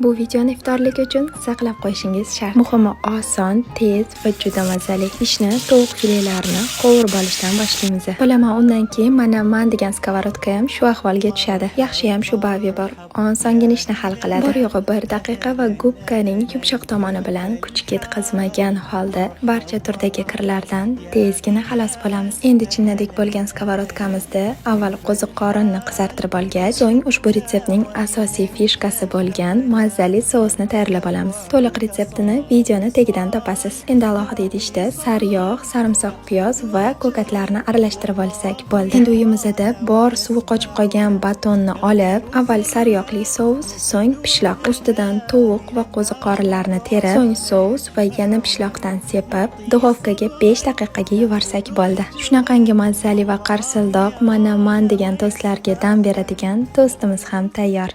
Bu videoni iftorlik uchun saqlab qo'yishingiz shart. Muhimi, oson, tez va juda mazali. Ishni tovuq filelarini qovurib olishdan boshlaymiz. Bilaman, undan keyin mana man degan сковородка ham shu ahvolga tushadi. Yaxshiyam shu Bavi bor. Osongina ishni hal qiladi. Bor yo'g'i 1 daqiqa va gubkaning yumshoq tomoni bilan kuch ketkazmagan holda barcha turdagi kirlardan tezgina xalos bo'lamiz. Endi chinnadek bo'lgan сковородка mizda avval qo'ziqorinni qizartirib olgach, so'ng ushbu retseptning asosiy фишка si bo'lgan mazali sousni tayyorlab olamiz. To'liq retseptini videoni tagidan topasiz. Endi alohida idishda sariyog', sarimsoq, piyoz va ko'katlarni aralashtirib olsak bo'ldi. Endi uyimizda bor suvi qochib qolgan batonni olib, avval sariyog'li sous, so'ng pishloq, ustidan tovuq va qo'ziqorinlarni terib, so'ng sous va yana pishloqdan sepib, duxovkaga 5 daqiqaga yuborsak bo'ldi. Shunaqangi mazali va qarsildoq mana man degan to'stlarga dam beradigan to'stimiz ham tayyor.